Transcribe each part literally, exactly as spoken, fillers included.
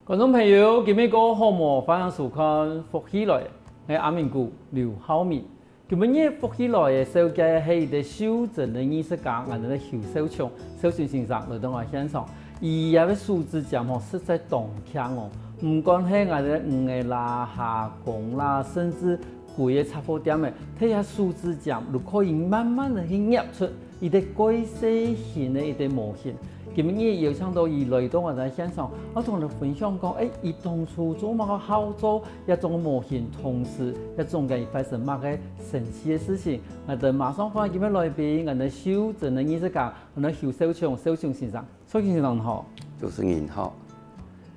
觀眾朋友，今晡日過好無？歡迎收看《福氣來了》，𠊎阿明哥劉浩明。今晡日《福氣來了》紹介个係一個袖珍个藝術家，𠊎等个邱肇松，肇松先生來到𠊎現場。佢个手指尖吼，實在當慶哦！毋管係𠊎等个魚仔啦、蝦公啦，甚至歸个雜貨店仔，在佢手指尖就可以慢慢个去捏出 一個蓋細型个一個模型。今日邀請到佢來到𠊎等現場，愛同𠊎等分享講，欸，佢當初做麼个好做這種模型，同時這中間佢發生麼个神奇个事情。𠊎等馬上歡迎今日來賓，𠊎等袖珍个藝術家，𠊎等邱肇松，肇松先生。肇松先生好。主持人好。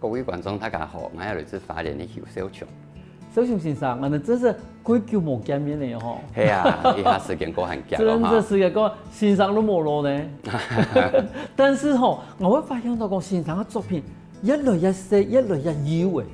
各位觀眾大家好，𠊎係來自花蓮个邱肇松。肇松先生，𠊎等真係幾久無見面了吼。係啊，一下時間過很遽了哈。真係時間過，先生都無了呢。但是吼，𠊎會發現到講先生个作品越來越細，越來越幼欸。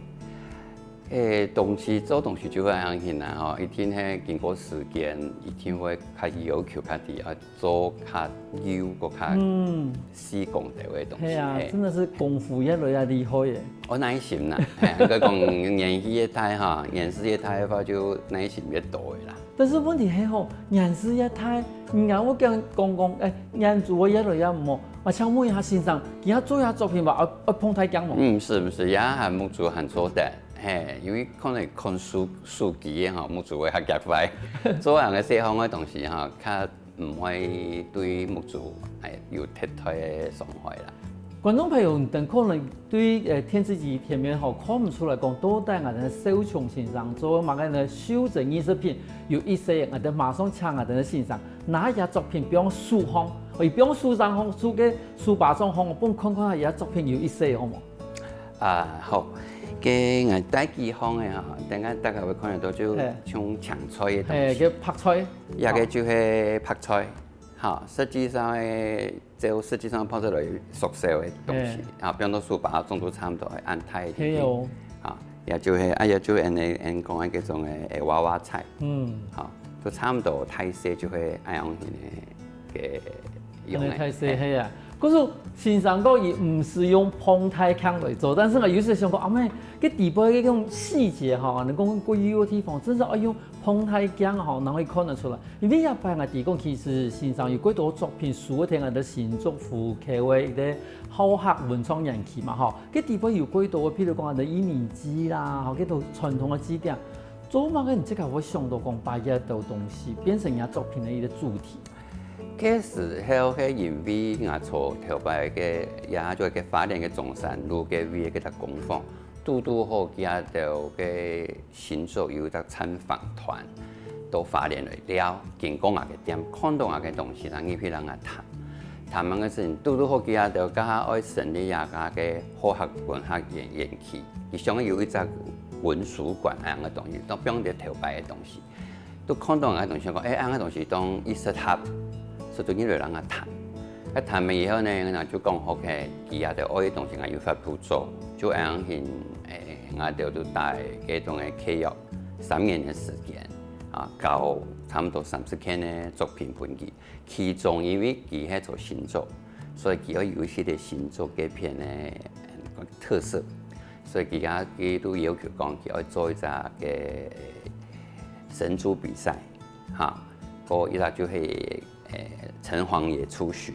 欸，東西做東西就會恁樣形啊吼，一定係經過時間，一定會較要求較低啊。 做較幼，過較嗯，細工頭个東西。係啊，係。真的是功夫越來越厲害耶。哦，耐心啦，係，應該講年紀越大哈，年紀越大个話就耐心越多个啦。但是問題係吼，年紀越大，人家會講講講，欸，眼珠會越來越無。𠊎請問一下先生，今下做這作品吧，愛愛碰太強無？嗯，是不是？也還目珠還做得，係，因為可能看手手機个哈，目珠會較遽壞，做恁个細項个東西哈，較 毋會對目珠，欸，有忒大个傷害啦。觀眾朋友，你等可能對，呃，電視機前面吼看毋出來講，到底𠊎等个肇松先生做麼个呢？袖珍藝術品有意思，𠊎等馬上請𠊎等个先生拿一下作品放手項，哦，放手上項，手个手巴掌項，分看看佢个作品有意思，好無？ 啊，好，該𠊎帶幾項个哈，等下大家會看得到，就係。像青菜个東西。係，叫白菜。這個就係白菜，哈，實際上个，就實際上拍出來熟熟个東西，係。啊，放到手巴掌都差不多，恁大个。係哦。啊，也就係，啊，也就恁呢，恁講个這種个，欸，娃娃菜。嗯。哈，都差不多大細就係恁樣形个，个 用个。恁呢大細係啊。可是先生講，佢毋使用膨大鏡來做，但是𠊎有時想講，啊，毋係，該底背个該種細節哈，能講過幼个地方，真係愛用膨大鏡吼，正會看得出來。因為這擺𠊎知講，其實先生有幾多作品，收在𠊎等新竹湖口个一個好客文創園區嘛吼。該底背有幾多个，譬如講，𠊎等一民街啦，吼，該兜傳統个據點，做麼个你自家會想到講，把這兜東西變成你作品个一個主題？ 該時候係因為𠊎坐頭擺个，也就係該花蓮个中山路該位个工坊，堵堵好佢兜个新竹有一隻參訪團到花蓮來尞，經過𠊎个店，看到𠊎个東西，正入去摎𠊎談。談个時陣，堵堵好佢兜這下愛成立這家个好客文學園園區，佢想有一隻文書館恁樣个東西，當放在頭擺个東西。 都看到𠊎个東西講，欸，恁个東西當適合，所以就入來摎𠊎談。該談了以後呢，𠊎就講OK，佢這兜愛个東西𠊎有法度做，就恁樣形，欸，𠊎兜就帶該種个契約三年个時間，啊，交差不多三十件个作品分佢。其中因為佢係做新竹，所以佢愛有一些个新竹該片个，嗯，特色。 所以佢也，佢都要求講，佢愛做一隻个神豬比賽，哈，過一隻就係，欸，城隍爺出巡，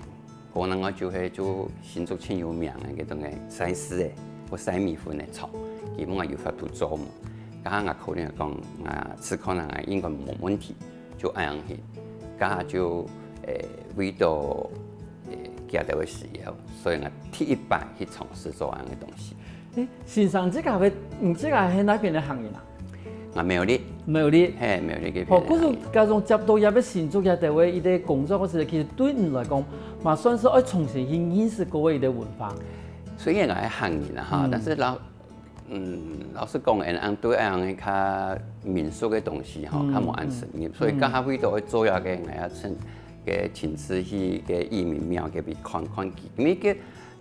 過另外就係就新竹盡有名个該種个賽事个，或賽米粉个廠，佢問𠊎有法度做無？該下𠊎考慮講，啊，試看啊，應該無問題。 就恁樣去，該下就，欸，為到，欸，佢兜个需要，所以𠊎第一擺去嘗試做恁樣个東西。欸，先生，這個會，你這個係哪片个客人啊？𠊎苗栗。苗栗。係，苗栗該片个客人。哦，故所該種接到這個新竹佢兜个一個工作，或者其實對你來講，嘛算係愛重新去認識過个一個文化。雖然𠊎係客人啊哈，嗯。但是老 嗯，老實講，恁樣對恁樣个較民俗个東西吼，嗯，較無恁深入，嗯。所以該下為到愛做這個，𠊎也趁該親自去該義民廟該位看看佢，因為該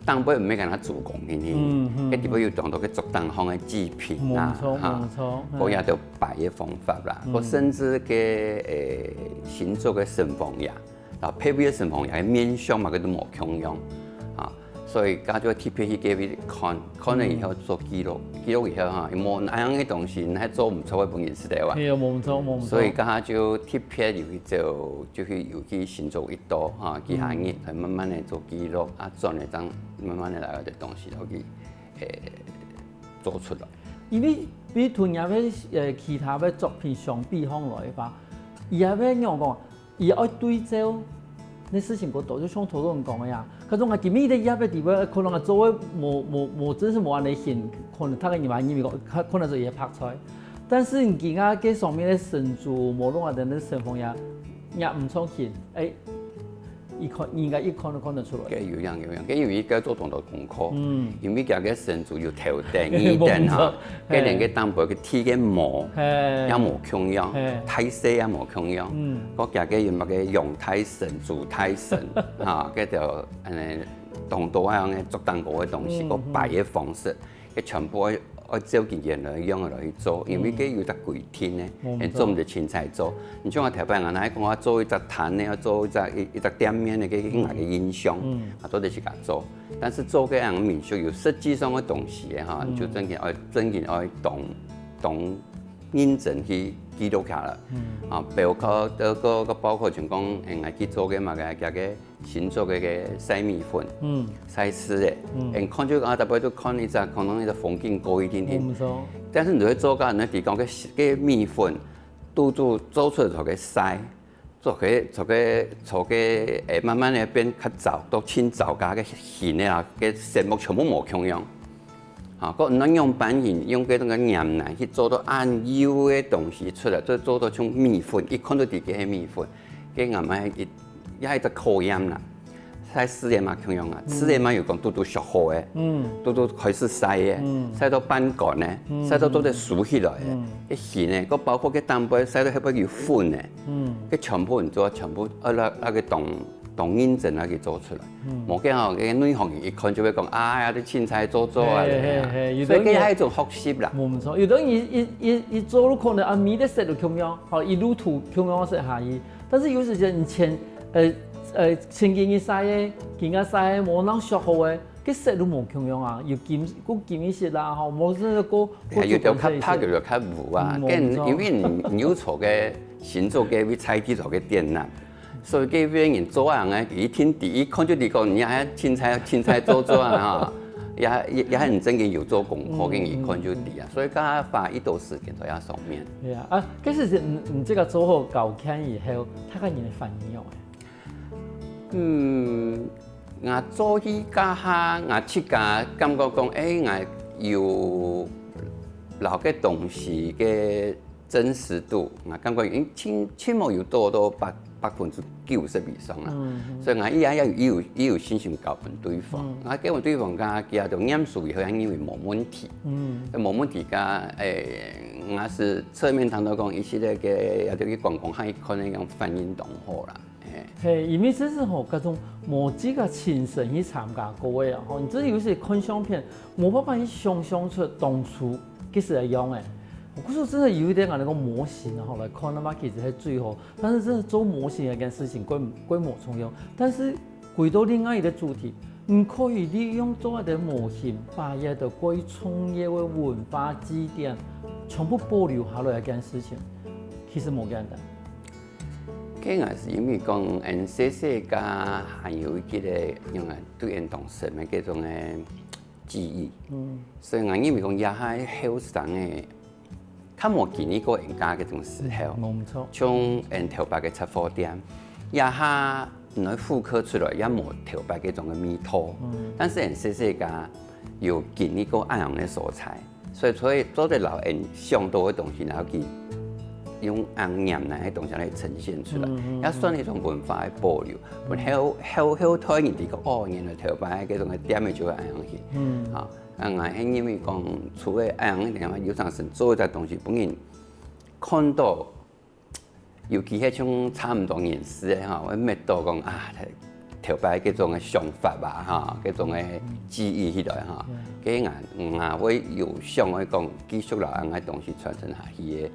頂背毋係干焦做工个呢，嗯，嗯，該底背有當多个竹筒項个祭品啊，無錯，哈，無錯，嗯。過也都擺个方法啦，嗯。過甚至該，欸，新竹个城隍爺，然後配備个城隍爺个面相嘛，佢都無共樣啊。所以該就特別去該位看，看了以後做記錄，記錄以後哈，無恁樣个東西，你還做毋出來分人知个哇。係啊，無錯，無錯。所以該下就特別有去做，就去有去新竹一到哈，幾下日，來慢慢个做記錄，啊，轉來正慢慢个來个東西，落去，誒，做出來。因為，因為同人个，呃，其他个作品相比起來个話，佢个仰講， 佢愛對照个事情過多，就像頭先講个呀。可是𠊎今日在這个地方，可能𠊎做个無無無，真係無恁樣形，可能大家人嘛認為講，可可能係也白菜。但是你今下个上面个神主，無論啊等等神風呀，也毋創新，哎，一看，人家一看就看得出來。該有影有影，該因為佢做當多功課，嗯，因為佢个神主有頭等、二等哈，無錯，該連个當背个鐵个模，嘿，也無共樣，嘿，大細也無共樣。嗯， 該佢个有麼个陽太神、朱太神，哈，該就，嗯，當多恁樣个做蛋糕个東西，嗯，該擺个方式，該全部愛，愛照佢原來个樣來去做，因為該有隻規定呢，無錯，人做毋得凊彩做。你像𠊎頭擺啊，若講𠊎做一隻攤呢，愛做一隻，一，一隻店面呢，該，該𠊎个印象，嗯，啊，做得自家做。但是做个恁樣民宿有實際上个東西个哈，嗯，就真正愛，真正愛當，當 認真去記錄下來。嗯，啊，包括，這个，个包括像講，誒，𠊎去做个麼个，這个新竹个，个曬米粉，嗯，曬事个，嗯，誒，看就啊，大家都看一隻，可能一隻風景過一點點。嗯，無錯。但是你會做到，你提供个，个米粉，都都做出來个曬， 做个，做个，做个，誒，慢慢个變較燥，到盡燥，該个形个啊，个色目全部無共樣。哈，該恁樣樣般形，用該種个黏泥去做到恁幼个東西出來，做，做到像米粉，一看就知該係米粉，該𠊎嘛一，也係一隻考驗啦。 曬事个嘛共樣啊，嗯，事个嘛有講拄拄熟好个，嗯，拄拄開始曬个，嗯，曬到半乾个，嗯，曬到做得收起來个，嗯，該形个，該包括該蛋白曬到後尾有粉个，嗯，該全部你做，全部啊，那，那个當，當認真啊去做出來。嗯，無見吼，該內行人一看就會講，哎呀，這凊彩做做啊，嘿，嘿，嘿，有的人，所以該還係一種學習啦。無錯，有的人一，一，一，一做，可能啊，米个色都共樣，吼，一路途共樣色下去， 但是有時間你前，呃，呃，前幾日曬个，今日曬个，無恁熟好个，該色都無共樣啊，有金，過金一些啦，吼，無係過，過有條較白，有條較烏啊，嗯，無錯。因為你有坐个新竹个位在地坐个展覽，所以該位人做恁樣个，一定第一看就知講，你還凊彩，凊彩做做啊，哈，也，也，也很正經有做功課，嗯，跟一看就知啊，嗯，嗯，所以佢花一多時間在這上面。對啊，啊，其實是你，你這个做好交件以後，大家人个反應仰般？ 嗯，𠊎做起該下，𠊎自家感覺講，誒，𠊎有摎該東西个真實度，𠊎感覺已經盡，盡無有到到百，百分之九十以上啦。嗯，嗯。所以𠊎也，也有，也有，也有信心交分對方。嗯。𠊎交分對方，佢，佢也都驗收以後，也認為無問題。嗯。無問題，佢，誒，𠊎係側面談到講，一系列个，也就去觀光，還看那種反應當好啦。 嘿。嘿，因為這係吼，該種無自家親身去參加過个啊，吼，你真的有時看相片，無辦法去想像出當初該時个樣仔。故所真的有一點恁樣个模型啊，吼，來看，那麼其實係最好。但是真的做模型這件事情，過，過無重要。但是回到另外一個主題，你可以利用做一個模型，把一個過重要个文化祭典全部保留下來這件事情，其實無簡單。 該𠊎係因為講，𠊎細細个還有一個，因為對𠊎當深个該種个記憶。嗯。所以𠊎認為講，這下後生个，較無經歷過𠊎家該種時候。嗯，無錯。像𠊎頭擺个雜貨店，這下你愛復刻出來，也無頭擺該種个味道。嗯。但是𠊎細細个有經歷過恁樣个所在。 所以，所以做得摎𠊎想到个東西，然後去用恁黏个東西來呈現出來，嗯，嗯，也算一種文化个保留。嗯。然後，後，後代人知講，哦，原來頭擺該種个店仔就係恁樣形。嗯。啊，啊，𠊎係認為講，除了恁樣个地方，有當時做一隻東西，分人看到 尤其係像差毋多年歲个吼，會搣到講啊，頭擺該種个想法啊，吼，該種个記憶起來吼，嗯。該𠊎，𠊎會有想愛講，繼續摎恁樣个東西傳承下去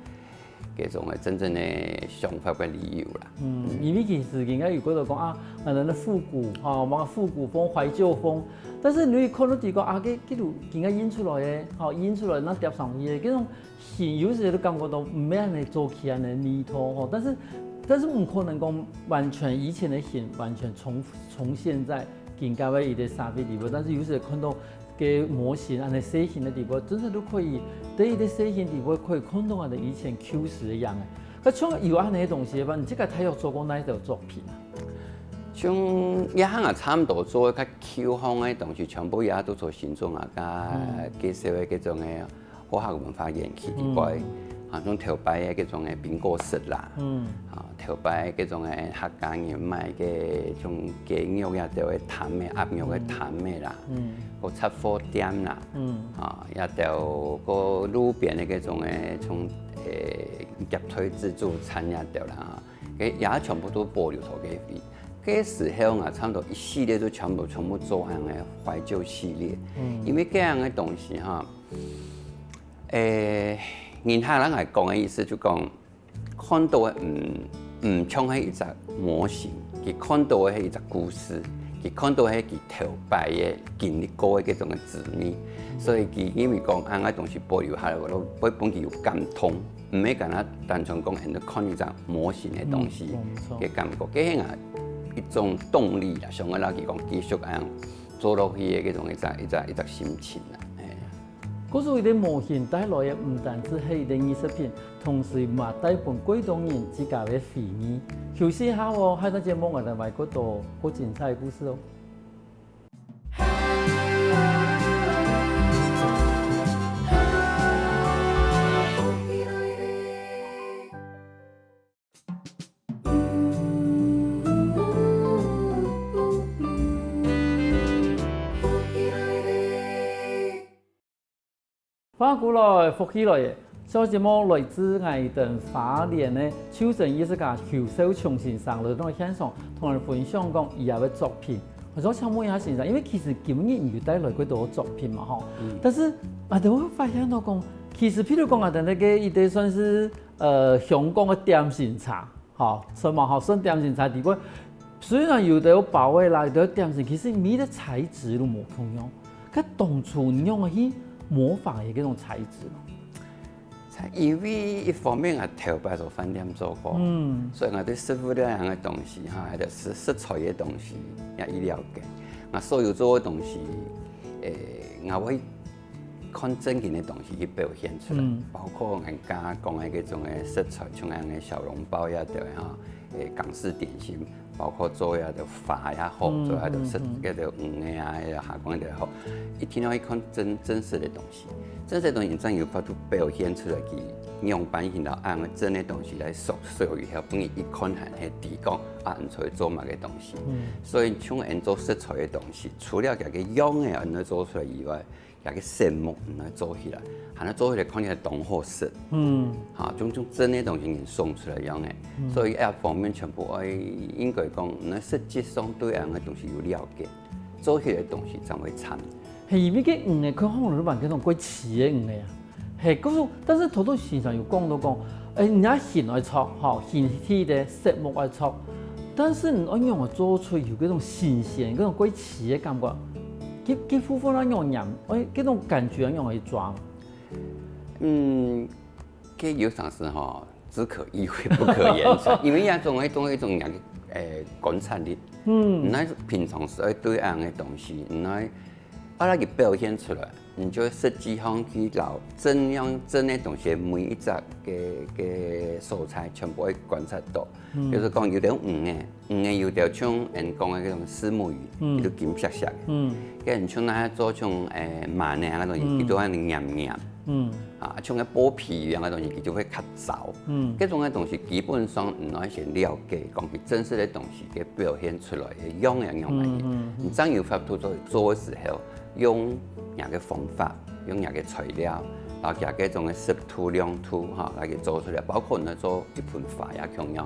个，該種个真正个想法个理由啦。嗯，因為其實應該有个人講啊，𠊎等个復古，吼，麼个復古風、懷舊風，但是你看到底个啊，該該都應該印出來个，吼，印出來那貼上去个，該種形有時都感覺到毋係恁樣做起來个味道，吼，但是但是毋可能講完全以前个形完全重重現在今个个一个社會裡背，但是有時看到个模型，恁樣細型个地方，真正都可以，在一个細型地方可以看到恁樣以前舊時个樣仔。該像有恁樣个東西个話，你自家大約做過哪一條作品啊？像這下啊，差毋多做个較舊風个東西，全部也都做新竹啊，佮介紹个該種个 好客文化園區裡背，啊，像頭擺个該種个冰果室啦，啊，頭擺个該種个客家人賣个像雞肉也兜个攤个，鴨肉个攤个啦，个雜貨店啦，啊，也兜个路邊个該種个像，誒，業態自助餐也兜啦，該也全部都保留到該位。該時候啊，差毋多一系列都全部全部做恁樣个懷舊系列，因為該樣个東西哈， 誒，人客人來講个意思就講，看到个毋毋像係一隻模型，佢看到个係一隻故事，佢看到个係佢頭擺个經歷過个該種个滋味，所以佢因為講恁樣个東西保留下來，會分佢有感動，毋係單單單純講，恁樣看一隻模型个東西个感覺，該係𠊎一種動力啦，想愛摎佢講繼續恁樣做落去个該種一隻一隻一隻心情啦，嘿。 故所一个模型帶來个毋單止係一个藝術品，同時嘛帶分幾多人自家个回憶。休息一下哦，下一段節目𠊎等會過多好精彩个故事哦。 歡迎轉來，福氣來了！上節目來自𠊎等花蓮个就診藝術家邱少松先生來到現場，同𠊎分享講佢个作品。𠊎想請問一下先生，因為其實今日你有帶來幾多作品嘛吼，但是𠊎等會發現到講，其實譬如講𠊎等該个一个算是呃香港个點心茶， 吼，算嘛吼，算點心茶底背。雖然有个有包个啦，有个有點心，其實每个材質都無共樣。該當初你仰般去模仿个該種材質呢？因為一方面𠊎頭擺做飯店做過，嗯，所以𠊎對食物這樣个東西哈，還有食食材个東西也已了解。𠊎所有做个東西，誒，𠊎會 看正經个東西去表現出來，包括𠊎等講个該種个食材，像𠊎等个小籠包也著吼，誒，港式點心，包括做遐个花也好，做遐个食該个魚仔啊，遐个蝦公仔也好，一定愛去看真真實个東西。真實个東西正有法度表現出來，佢仰般形摎恁个真个東西來熟熟以後，分人一看還係知講啊，你出去做麼个東西。所以像𠊎等做食材个東西，除了佢个樣仔恁樣做出來以外， 佢个色目毋愛做起來，還愛做起來看起來當好食。嗯，哈，種種真个東西人送出來樣个，所以這方面全部愛應該講，你實際上對恁个東西有了解，做起來東西正會讚。係因為該魚仔看起來蠻該種過期个魚仔啊。 係，故所，但是頭頭先生有講到講，誒，你愛形愛著，吼，形體个色目愛著，但是你愛仰般做出有該種新鮮、該種過期个感覺，佢佢符合愛仰般，誒，該種感覺愛仰般去抓。嗯，該有常時吼，只可意會不可言傳，因為這種一種一種人个，誒，觀察力。嗯，你平常時愛對恁个東西，你愛 愛來佢表現出來，你就實際上去摎真樣真个東西，每一隻个个素材全部愛觀察到。比如講，有兜魚仔，魚仔有兜像人講个該種虱目魚，佢就金閃閃个。該人像那做像誒馬奶啊該東西，佢就會黏黏。啊，像个剝皮魚啊該東西，佢就會較燥。該種个東西基本上你愛先了解，講佢真實个東西，佢表現出來个樣仔仰般个。你正有法度做做个時候， 用若个方法，用若个材料，然後佢个種个濕度、亮度，吼，來去做出來，包括你做一盆花也共樣。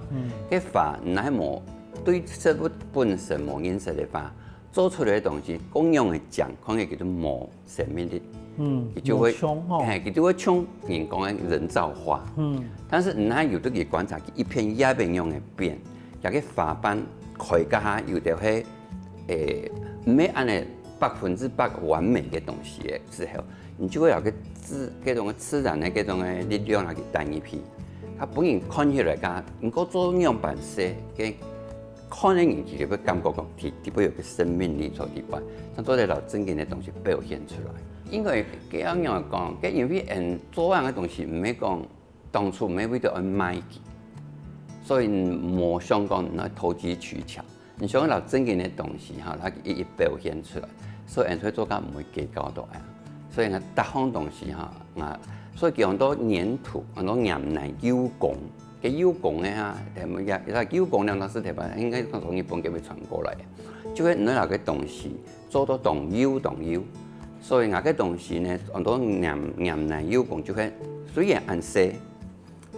該花你若無對植物本身無認識个話，做出來个東西，講樣个靚，看起來佢就無生命力。嗯，佢就會，無像吼。嘿，佢就會像人講个人造花。嗯。但是你若有得去觀察，佢一片葉仔樣个變，這个花瓣開該下有兜係，誒，毋係恁呢百分之百完美个東西个時候，你就會有个自，該種个自然个該種个力量啊去帶入去，佢分人看起來个，毋過做樣般細个 看个人其實會感覺講，佢，佢會有个生命力在裡背，正做得摎正經个東西表現出來。因為該樣樣講，該因為𠊎做恁个東西，毋係講當初毋係為著愛賣佢，所以無想講愛投機取巧。你想摎正經个東西哈，佢一一表現出來，所以𠊎做个毋會計較到恁樣。所以呢，逐項東西哈，啊，所以叫做黏土，安到黏泥幼工。 个幼工个哈，台灣也，也幼工兩个字台灣應該講從日本該位傳過來个，就係你拿个東西做到當幼當幼，所以𠊎个東西呢，安到黏，黏泥幼工就係雖然恁細，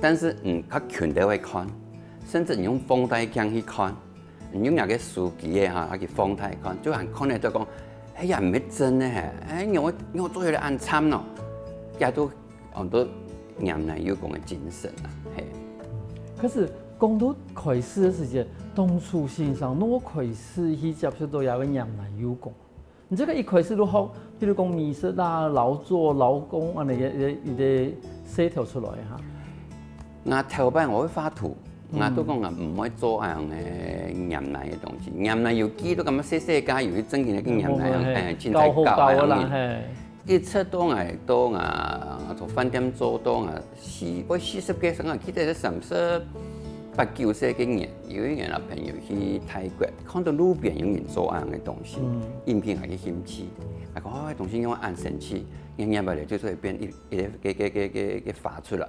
但是嗯，較近个會看，甚至你用放大鏡去看，你用𠊎个手機个哈，拿去放大看，就還看得到講，哎呀，毋係真个嘿，哎，仰會，仰會做起來恁慘喏，也都 安到黏泥幼工个精神啊，嘿。可是講到開始个時節，當初先生仰會開始去接觸到這个黏泥幼工？你這个一開始就學，比如講美術啊、勞作、勞工恁呢一个，一个，一个系統出來哈？𠊎頭擺𠊎會畫圖，𠊎都講𠊎毋會做恁樣个黏泥个東西。黏泥有幾多，感覺細細个，有一正經个黏泥，嘿，哎，凊彩搞个啦，搞恁樣。嘿。 一直到𠊎到𠊎，𠊎做飯店做到𠊎四，會四十幾歲，𠊎記得係三十八九歲个年，有一年啊朋友去泰國，看到路邊有人做恁樣个東西，引起𠊎个興趣。𠊎講，哦，東西仰會恁神奇，捏捏下來就會變一，一个，个，个，个，个，个花出來。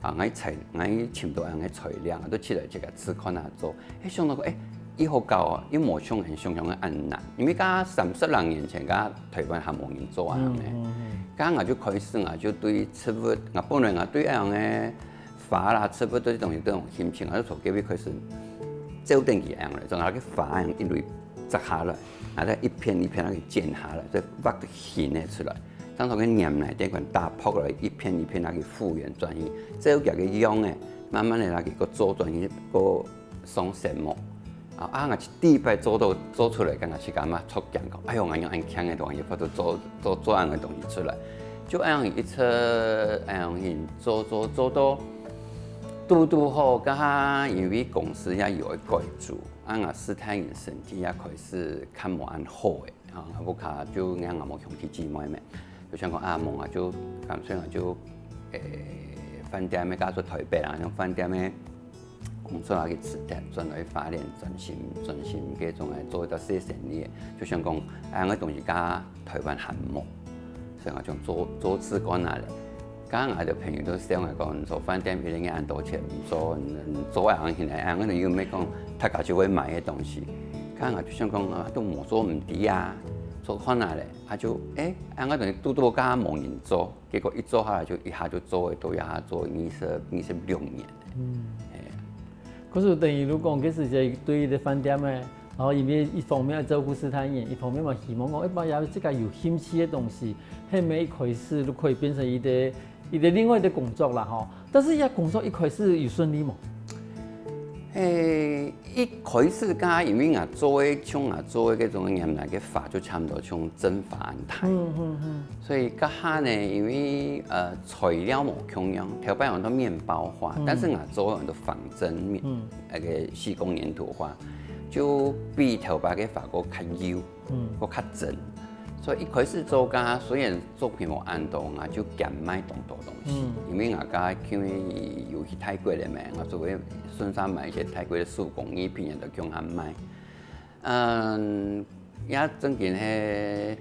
啊，𠊎材，𠊎尋到恁樣个材料，都出來自家試看啊做。哎，想到講，哎，又好搞哦，又無像人想像个恁難。因為該三十零年前，該台灣還無人做恁樣个。該𠊎就開始，𠊎就對植物，𠊎本來𠊎對恁樣个花啦、植物對這東西都有興趣，𠊎就從該位開始，照等佢恁樣來，從該个花恁樣一蕊摘下來，然後再一片一片那个剪下來，再畫个形个出來。 當初个黏泥頂懸打破落來，一片一片拿去復原轉去，照佢个樣仔，慢慢仔拿去个做轉去，个上色目。啊，啊，𠊎第一擺做到，做出來，感覺自家嘛著驚講，哎喲，𠊎仰恁慶个東西，發到做，做，做恁樣个東西出來。就恁樣一直，恁樣去做，做，做到，拄拄好，該下因為公司也有愛改組，啊，𠊎斯大人身體也開始較無恁好个。 啊，𠊎屋下就𠊎，𠊎無兄弟姊妹咩，就想講啊，無啊，就乾脆啊，就，誒，飯店个嫁出台北啊，用飯店个工作啊去辭掉，轉來花蓮專心，專心該種个做一個細生意，就想講，啊，𠊎東西在台灣還無，所以𠊎就做，做試看啊咧。 該𠊎个朋友都笑𠊎講，做飯店一定愛恁多錢，毋做，你做恁樣起來，恁樣又毋係講大家就會買个東西。該𠊎就想講，啊，都無做毋知啊，做看啊咧，啊就，誒，恁樣等於拄拄該無人做，結果一做下來就一下就做个，到一下做二十，二十六年。嗯。係。 可是等於如果講，其實這對於這飯店个，然後因為一方面愛照顧斯大人，一方面嘛希望講，一般也自家有興趣个東西，係毋係一開始就可以變成一個，一個另外一個工作啦吼。但是這工作一開始有順利無？誒，一開始該因為𠊎做个，像𠊎做个該種黏泥个花，就差毋多像真花恁大。嗯嗯嗯。所以該下呢，因為，呃，材料無共樣，頭擺用到麵包花，嗯。但是𠊎做用到仿真面，嗯。 該個細工黏土花，就比頭擺个花閣較幼，嗯。閣較真。所以一開始做該，雖然作品無恁多，𠊎就兼賣當多東西，嗯。因為𠊎該因為有去泰國个嘛，𠊎就會順續買一些泰國个手工藝品，也都共下賣。嗯，也正經係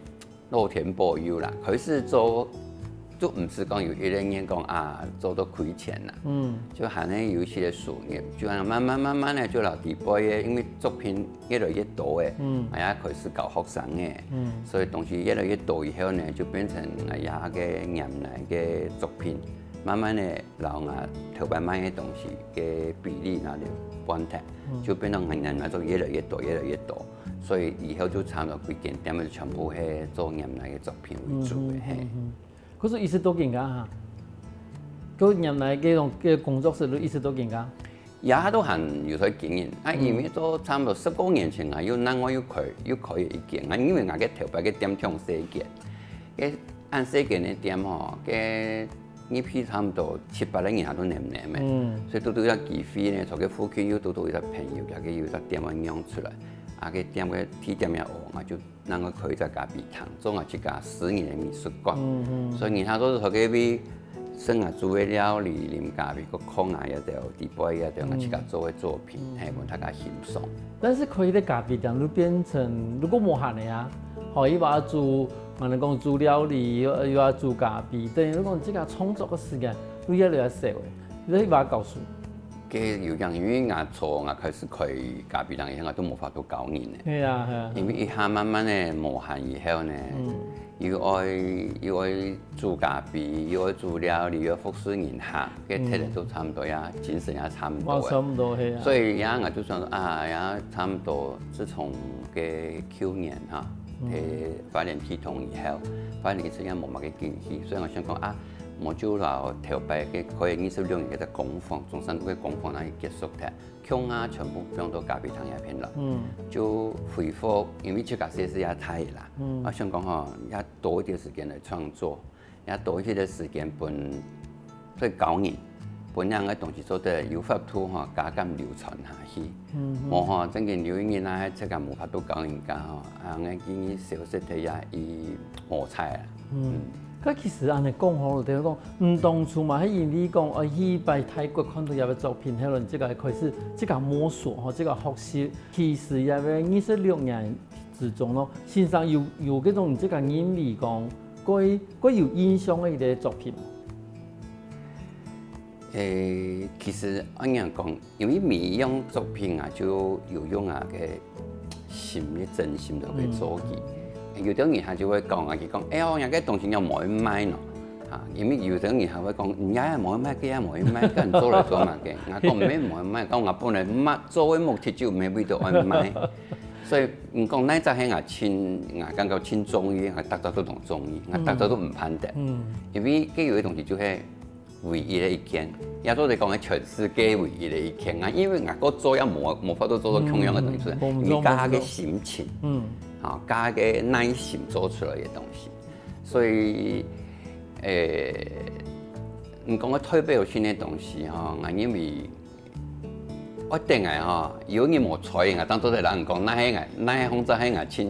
老天保佑啦，開始做，就毋係講有一個人講啊，做到虧錢啦。嗯。就還係有一些收入，就恁樣慢慢慢慢个就摎底背个，因為作品越來越多个，嗯。𠊎也開始教學生个，嗯。所以東西越來越多以後呢，就變成𠊎這個黏泥个作品，慢慢个摎𠊎頭擺賣个東西个比例拿來換忒，嗯。就變到𠊎黏泥做越來越多，越來越多。 所以以後就差毋多歸間店就全部係做黏泥个作品為主个，嗯，嘿。嗯，嗯。可是一直到今下哈，个原來个種个工作室都一直到今下。也都還有在經營。啊，因為都差不多十多年前啊，有另外又開又開一間啊，因為𠊎个頭擺个店忒細間，个恁細間个店吼，个入去差不多七八个人都黏黏个，嗯，所以堵堵一個機會呢，在个附近又堵堵一個朋友，佢个有一個店愛讓出來，啊，个店个地點也好，𠊎就 然後開一隻咖啡廳，做𠊎自家私人个美術館。嗯嗯。所以人家都係在該位食𠊎煮个料理，啉咖啡，个空啊，也都有底背也都有𠊎自家做个作品，嗯，係分大家欣賞。但是開一個咖啡店，就變成如果無閒个啊，吼，又愛煮，可能講煮料理，又又愛煮咖啡，等於講自家創作个時間就越來越少个。你話告訴？ 个有影，因為𠊎從𠊎開始開咖啡店以後，𠊎都無法度教人呢。係啊，係啊。因為一下慢慢个無閒以後呢，嗯，又愛又愛煮咖啡，又愛煮料理，又愛服侍人客，个體力都差不多呀，精神也差不多个。哇，差不多，係啊。所以呀，𠊎就想說啊，呀，差不多，自從个舊年哈，嗯，个花蓮地動以後，花蓮个時間無麼个景氣，所以𠊎想講啊， 無就摎頭擺个開二十六年个工坊，中山路个工坊，拿去結束忒，共下全部放到咖啡廳這片來。嗯。就恢復，因為自家歲數也大啦，嗯，啊，想講吼，也多一點時間來創作，也多一些个時間分，分教人，分恁樣个東西做得有法度吼，加減流傳下去。嗯，嗯。無吼，正經有一日啊，自家無法度教人家吼，啊，恁樣佢消失忒也，佢無彩啦。嗯。嗯。 該其實恁樣講吼，等於講，嗯，當初嘛，係因為講，哦，去擺泰國看到這个作品，後來自家開始，自家摸索吼，自家學習。其實這个二十六年之中咯，先生有有該種自家認為講，過過有印象个一個作品。 誒，其實恁樣講，因為每一樣作品啊，就有用啊个心个真心來去做佢。嗯。有兜人佢就會講啊，佢講，哎喲，人个東西仰無愛賣喏。啊，因為有兜人佢會講，你也無愛賣，佢也無愛賣，該你做來做麼个？𠊎講毋係無愛賣，講𠊎本來賣做个目的就毋係為著愛賣。所以，毋講哪隻係𠊎盡，𠊎感覺盡中意，𠊎逐隻都當中意，𠊎逐隻都毋盼得。嗯。因為該有个東西就係 唯一个一件，也做得講係全世界唯一个一件啊！因為𠊎个做也無無法度做到共樣个東西出來，嗯，嗯，嗯，你家下个心情，嗯，啊，家下个耐心做出來个東西，所以，誒，你講个代表性个東西吼，𠊎認為，我等下吼，有人無彩，𠊎當做得人講，那係𠊎，那係紅色，係𠊎親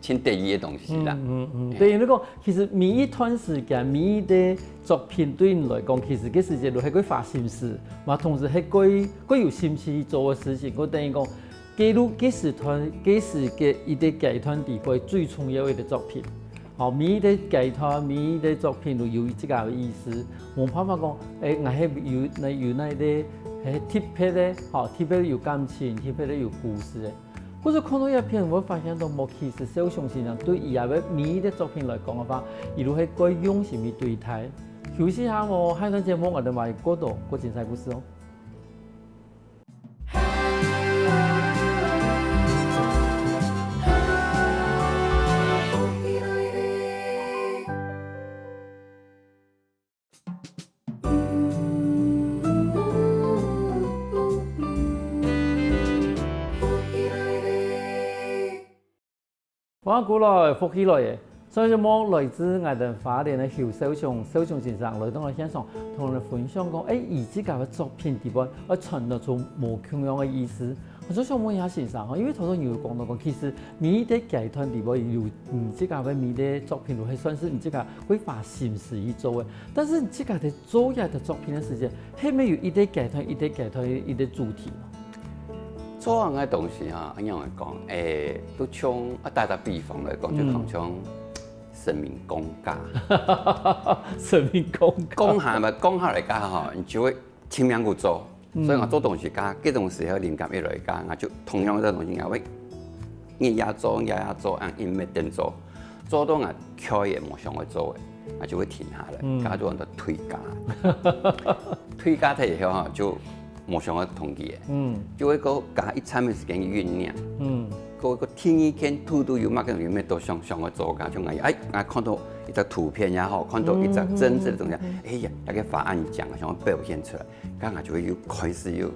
盡得意个東西啦。嗯，嗯，嗯。嘿。等於你講，其實每一段時間，每一個作品對你來講，其實該時節都係會花心思，嘛同時係會會有心思去做个事情。𠊎等於講，假如該時段，該時个一個階段底背最重要个一個作品。吼，每一個階段，每一個作品都有自家个意思。無辦法講，誒，𠊎係有那有那個，誒，特別个，吼，特別有感情，特別个有故事个。 故所看到這片，𠊎發現到無，其實小熊先生對佢个每一個作品來講个話，佢都係蓋用心去對待。休息下哦，下一段節目𠊎等還過多過精彩故事哦。歡迎過來，福氣來了！上一節目來自𠊎等花蓮个邱小熊，小熊先生來到𠊎現場，同𠊎等分享講，誒，佢自家个作品底背愛傳達出無共樣个意思。𠊎就想問一下先生吼，因為頭先你有講到講，其實每一個階段底背有你自家个每一個作品，都係算係你自家會花心思去做个。但是你自家在做這個作品个時間，係毋係有一個階段、一個階段、一個主題嘛？ 做恁个東西哈，恁樣來講，誒，都像啊，打個比方來講，就好像神明講價。神明講價。講下嘛，講下來講吼，你就會盡命去做。嗯。所以𠊎做東西講，這種時候靈感一來講，𠊎就同樣个東西，𠊎會日夜做，夜夜做，恁樣一直做，做到𠊎開也無想愛做个，𠊎就會停下來，嗯。該就安到退價。退價忒以後哈，就 無想愛同佢个。嗯。就會過加一站个時間去醞釀。嗯。過過第二天堵堵有麼个有咩都想想愛做个，像𠊎，哎，𠊎看到一隻圖片也好，看到一隻真實个東西，哎呀，該个花恁靚，想愛表現出來，該𠊎就會又開始又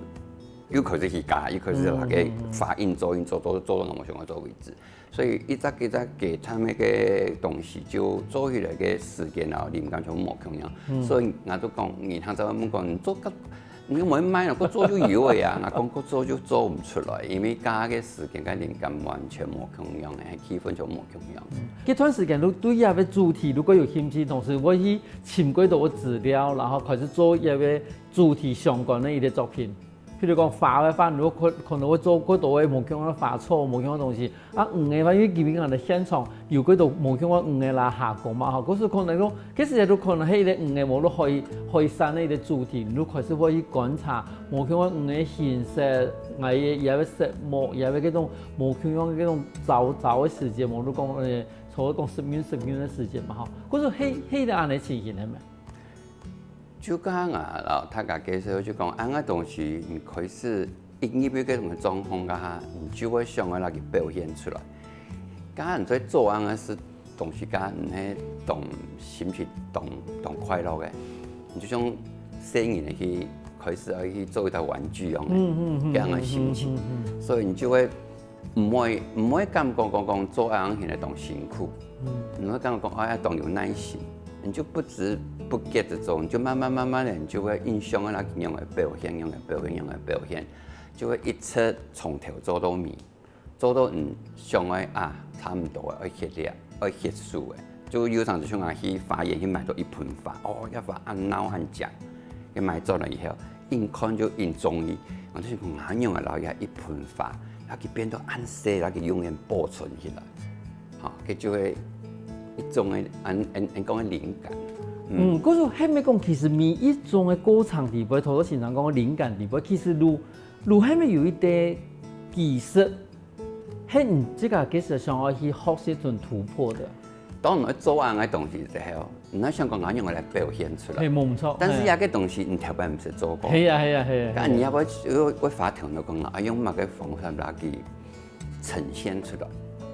又開始去加，又開始拿該花印做印做做做到𠊎想愛做為止。所以一隻一隻个他們个東西就做起來个時間啊，靈感全部無共樣。所以𠊎都講，人客就會問講，你做个 你毋會賣咯，過做就有个啊。𠊎講過做就做毋出來，因為加个時間、个靈感完全無共樣个，氣氛就無共樣。該段時間，你對這个主題如果有興趣，同時會去尋幾多个資料，然後開始做這个主題相關个一個作品。譬如講花个話，你可可能會做幾多个無共樣个花草、無共樣个東西。 啊，魚个話，因為基本上个現場有幾多無共樣个魚个啦，蝦公嘛吼，故所可能講，其實都可能係一個魚个無論海海產个一個主題，你開始會去觀察無共樣个魚个形式，𠊎个也會色目，也會這種無共樣个這種燥燥个時節，無論講呃，所謂講濕潤濕潤个時節嘛吼，故所係係一個恁樣情形係無？ 就剛剛啊，摎大家介紹，就講恁樣東西，你開始一入去這種个狀況下，你就會想愛拿佢表現出來。剛剛你在做恁樣个事，東西，該你係當心情當當快樂个，你就像細人仔去開始愛去做一隻玩具樣个，嗯嗯嗯，這樣个心情，嗯嗯嗯嗯，所以你就會 毋會毋會感覺講講做恁樣形个當辛苦，毋會感覺講哎呀當有耐心，你就不知不覺之中，你就慢慢慢慢个，你就會印象个那樣个表現，樣个表現，樣个表現，就會一直從頭做到尾，做到你想愛啊，差毋多个，愛歇了，愛歇手个。 就有當時像𠊎去花園去買到一盆花，哦，這花恁鬧恁靚，佢買轉來以後，一看就一中意，𠊎就想講，𠊎仰會摎這一盆花，摎佢變到恁細，摎佢永遠保存起來，吼，佢就會一種个恁恁恁講个靈感。嗯，故所係毋係講，其實每一種个過程裡背，頭先先生講个靈感裡背，其實都都係毋係有一個技術， 係你自家其實想愛去學習同突破个。當你愛做恁樣个東西之後，你愛想講恁樣來表現出來。係，無錯。但是這個東西你頭擺毋識做過。係啊係啊係啊。該你也會會會發現到講啊，用麼个方法來去呈現出來。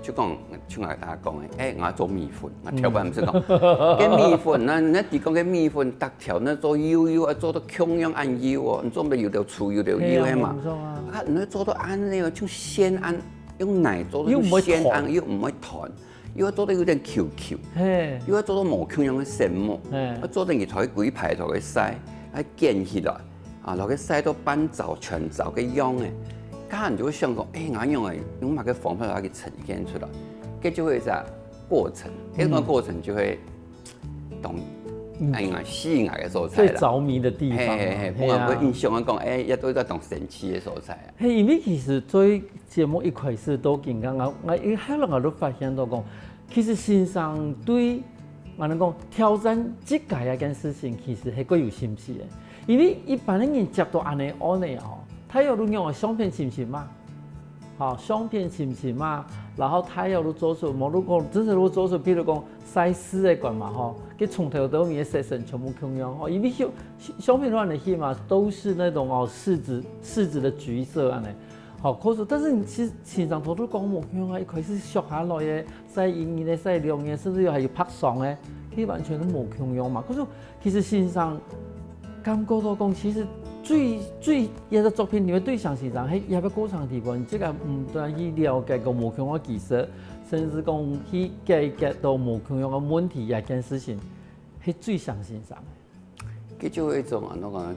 就講像𠊎大家講个，哎，𠊎愛做米粉，𠊎頭擺毋識講，該米粉，該你知講該米粉，逐條愛做幼幼，愛做到共樣恁幼哦，你做毋得有條粗有條幼个嘛。係啊，無錯啊。啊，你愛做到恁樣哦，像線恁 用泥做到又毋會線恁，斷。又毋會斷，又愛做到有點Q Q，係。又愛做到無共樣个色目，係。愛做到佢頭一排頭个晒，愛捲起來，啊，然後佢晒到半燥全燥个樣个，該你就會想講，哎，𠊎用个用麼个方法來去呈現出來，這就會一隻過程，這個過程就會當，嗯，哎呀，吸引人个所在啦。最着迷的地方啊，嘿嘿嘿，係啊。不然會印象講，哎，這都係當神奇个所在啊。係，因為其實做 節目一開始到今，𠊎𠊎𠊎一開始𠊎都發現到講，其實先生對𠊎等講挑戰自家這件事情，其實係較有興趣个。因為一般个人接到恁樣案个哦，大約都仰仔相片尋尋嘛，吼，相片尋尋嘛，然後大約都做出，無論講真正都做出，比如講賽事个款嘛吼，佢從頭到尾个色彩全部共樣吼，因為相相片都恁樣翕嘛，都是那種哦柿子柿子的橘色恁樣。 好，可是但是你其實先生頭都講無共樣啊，一開始削下來个，晒一日个，晒兩日，甚至有還有拍爽个，佢完全都無共樣嘛。可是其實先生感覺到講，其實最最這個作品裡面最像先生，係這個過程裡面，這個毋單去了解到無共樣个技術，甚至講去解決到無共樣个問題這件事情，係最像先生个。 佢就會一種啊，那個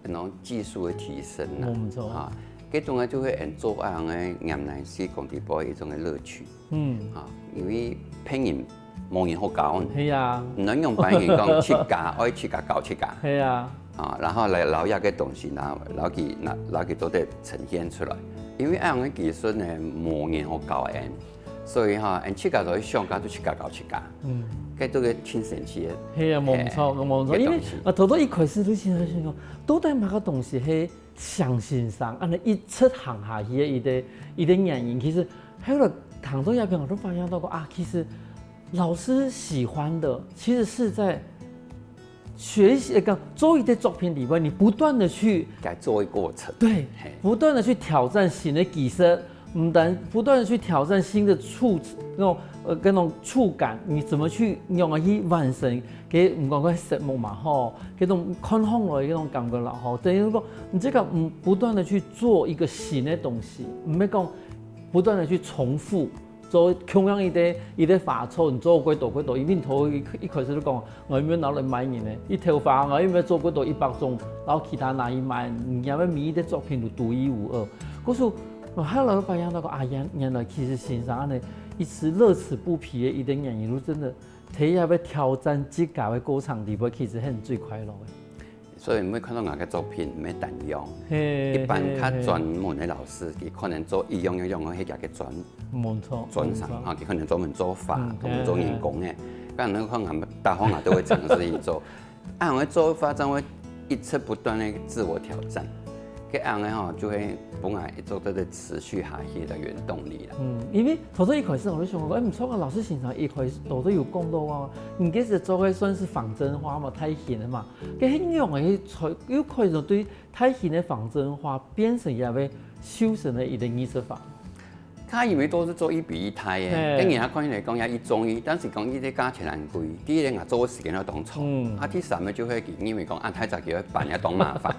那種技術个提升啦，無錯。啊，這種个就會恁做恁樣个，原來係講直播一種个樂趣。嗯。啊，因為別人無人好教你。係啊。你愛用別人講自家，愛自家教自家。係啊。啊，然後來摎這個東西拿，摎佢拿，摎佢做得呈現出來。因為恁樣个技術呢，無人好教人。 所以吼，恁自家就去想，該就自家教自家。嗯。該就係盡神奇个。係啊，無錯，無錯。因為啊，頭頭一開始都先生想講，到底麼个東西係像先生，恁樣一直行下去个一個一個原因。其實後來談到這片，我都發現到講啊，其實老師喜歡的，其實是在 學習，呃，講做一個作品裡面，你不斷地去，該做一個過程。對，不斷地去挑戰新的技術，毋單不斷的去挑戰新的觸那種呃那種觸感，你怎麼去用啊去完成？給毋管講色目嘛吼，這種看上來這種感覺啦吼，等於說你這個嗯不斷的去做一個新的東西，毋係講不斷的去重複。做共樣一個一個花草，你做幾多幾多，因為頭一一開始就講，我有沒有拿來賣人呢？一頭花，我有沒有做幾多一百種，然後其他拿去賣，你要每一個作品都獨一無二。可是我後來發現到講啊，原原來其實先生恁呢一直樂此不疲的一個原因，就真的，佢也要挑戰自家的過程裡背，其實係最快樂的。 所以你會看到𠊎个作品毋係單樣。嘿，一般較專門个老師，佢可能做一樣樣樣个，係佢个專無錯，專長啊，佢可能專門做花，專門做人工个。但你看𠊎逐項𠊎都會嘗試去做，啊，𠊎做花，正會一直不斷个自我挑戰。該恁樣吼，就會分𠊎一直在持續下去个原動力啦。嗯，因為頭先一開始𠊎就想講，哎，毋錯啊，老師先生一開始都有講到啊，你這係做个算係仿真花嘛，大型个嘛。 該係仰仔去才又可以對大型个仿真花變成一個繡身个一個藝術法？佢因為都係做一比一大个，嘿。該人家看起來講也一中一，但是講佢个價錢恁貴。第一个，𠊎做个時間愛當長，嗯。啊，第三个就係佢認為講啊，大隻佢愛搬也當麻煩，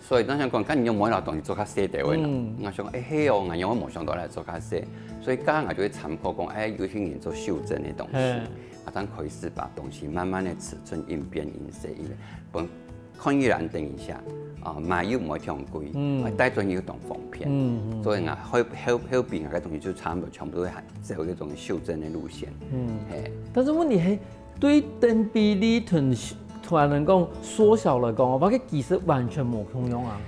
所以當想講，看你有無拿東西做較細个呢？嗯。𠊎想，哎，係哦，𠊎仰會無想到來做較細，所以剛剛𠊎就會參考講，哎，有些人做袖珍个東西，嘿。啊，正開始把東西慢慢个尺寸應變、應色、應變，分 看起來等一下，啊，買又毋會忒貴，嗯。啊，帶轉又當方便。嗯，嗯。所以啊，後，後，後邊啊，該東西就差不多全部都會行走這種袖珍个路線。嗯。嘿。但是問題係，對等比例同，同人講縮小來講，我發覺其實完全無共樣啊。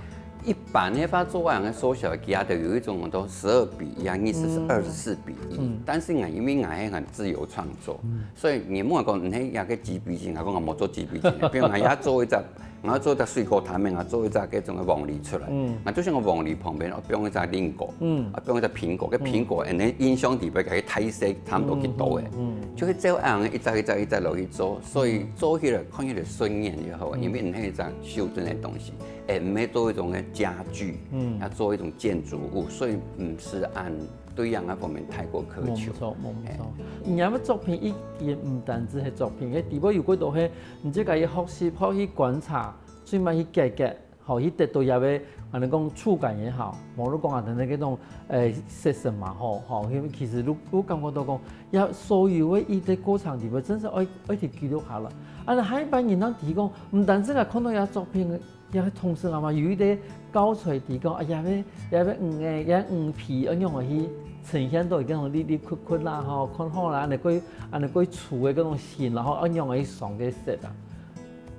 一般个話，做恁樣个縮小，佢都有一種都十二比一啊，意思是嗯。二十四比一。嗯。但是啊，因為𠊎係很自由創作，嗯。所以你莫講，你那個幾比幾，我講我無做幾比幾，比如𠊎也做一隻 𠊎做隻水果攤，𠊎做一隻該種个黃梨出來。嗯。𠊎就想講黃梨旁邊，𠊎放一隻蘋果，嗯。啊，放一隻蘋果，該蘋果，嗯。恁樣印象裡背，該大細差不多幾多个。嗯，嗯，嗯。就係照恁樣一隻一隻一隻落去做，所以做起來看起來順眼就好，嗯。因為你那一隻袖珍个東西，哎，毋係做一種个家具，嗯。要做一種建築物，所以毋係恁對樣个方面太過苛求。無錯，無錯。哎。你个作品已經毋單止係作品，該底背有幾多係你自家去學習，學習觀察， 最尾去解決，吼，去得到這个，恁樣講觸感也好，無論講啊，等等該種，誒，色澤嘛，吼，吼，因為其實你，你感覺到講，這所有个一個過程裡背，真係愛，愛去記錄下來。啊，那下一班人當提供，毋單止啊看到這作品，也同時啊嘛，有一個教材提供，啊，這个，這个魚个，這魚皮，愛仰仔去呈現到一個粒粒屈屈啦，吼，看好啦，恁樣過，恁樣過粗个該種形，然後愛仰仔去上个色啊。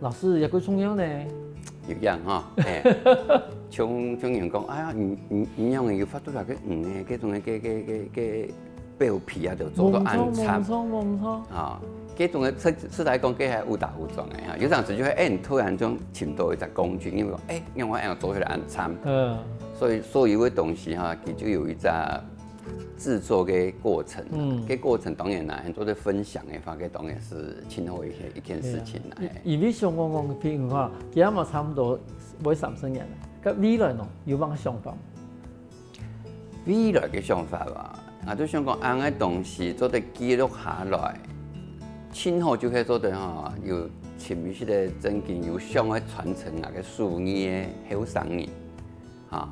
老師，這个重要呢？有影吼，嘿。像，像人講，哎呀，你，你，你仰仔有法度來个魚个，該種个，該，該，該，該表皮啊，就做到恁慘。無錯，無錯，無錯。啊，該種个，實，實在講，該還誤打誤撞个哈。有當時就會，哎，你突然就尋到一隻工具，因為講，哎，讓我恁樣做起來恁慘。嗯。所以，所有个東西哈，佢就有一隻 製作个過程啊。嗯。該過程當然啦，很多个分享个話，該當然係盡好一件，一件事情啦。嘿啊。因，因為像講講，譬如講，佢也嘛差不多會三十年了，該未來呢，有麼个想法？未來个想法吧，啊，就想講，恁樣个東西做得記錄下來，盡好就係做得吼，有親密个、正經有想愛傳承啊个手藝个後生人。 哈，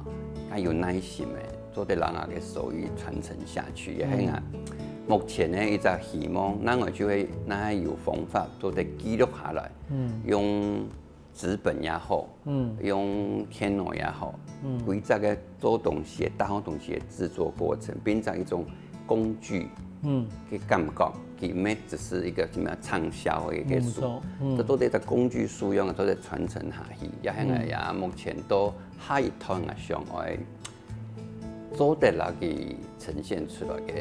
較有耐心个，做得讓𠊎个手藝傳承下去，也係𠊎目前个一隻希望。另外就係，若係有方法做得記錄下來，嗯。用紙本也好，嗯。用電腦也好，嗯。規隻个做東西个、搭好東西个製作過程，變成一種工具，嗯。个感覺，佢毋係只係一個麼个暢銷个一個書，無錯，嗯。這做得一隻工具書用，做得傳承下去，也係𠊎也目前都 下一段啊，想愛做得拿佢呈現出來个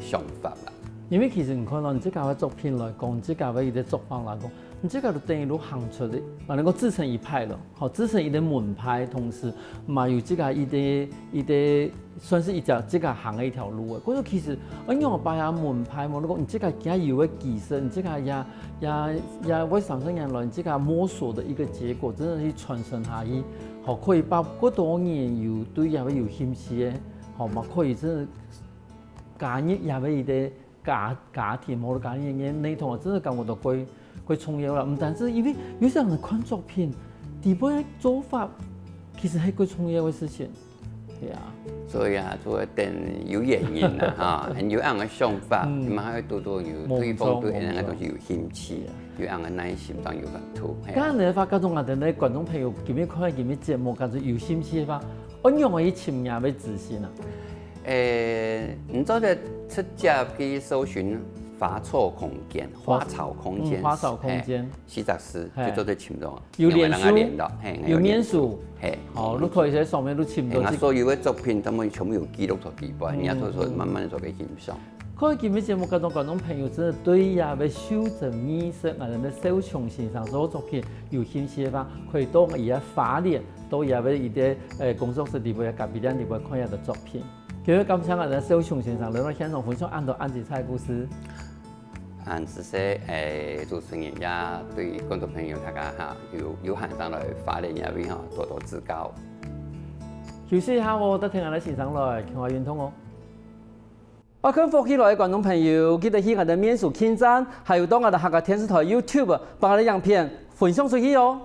想法啦。嗯。因為其實你看到你自家个作品來講，你自家个一個作品來講，你自家都等於都行出去，啊，能夠自成一派了，好，自成一個門派，同時嘛有自家一個，一個算是一條自家行个一條路个。所以其實，哎，你有把握門派嘛，如果你自家既有个技術，你自家也，也，也為三十年來你自家摸索的一個結果，真的去傳承下去， 好，可以把更多人有對這个有興趣个，吼，嘛可以真个加入這个一个家家庭，或者加入一个系统，真个感觉到过过重要啦。毋單止因为有些人看作品，底背个做法，其实系过重要个事情。对啊。所以啊，做得等有原因啦，哈，很有恁个想法，你们还会多多有对方对恁个东西有兴趣，有恁个耐心，当有法度。刚刚你发觉中啊，等个观众朋友今日看今日节目，感觉有兴趣个话，我用个去寻人为自信啊。诶，你做得直接去搜寻花草空间，花草空间，花草空间，四只字就做得寻到。有脸书，有面书，嘿，好，你可以在上面都寻到。所有个作品，他们全部有记录在底背，你要做说慢慢做个欣赏。看今日节目，各种观众朋友真的对呀，为修整意识，俺们的小熊先生所作品有兴趣个话，可以到伊个花莲，到伊个一个呃工作室里边、咖啡店里边看伊个作品。今日感谢俺们的小熊先生来到现场分享恁多恁精彩个故事。啊，谢谢诶主持人也对观众朋友大家哈有有閒上來花蓮這位哈多多指教。休息一下哦，再聽俺个先生來，共下運動哦。愛看福氣來个觀眾朋友，記得去俺个面書網站，還有到俺个客家電視台YouTube，把俺个影片分享出去哦。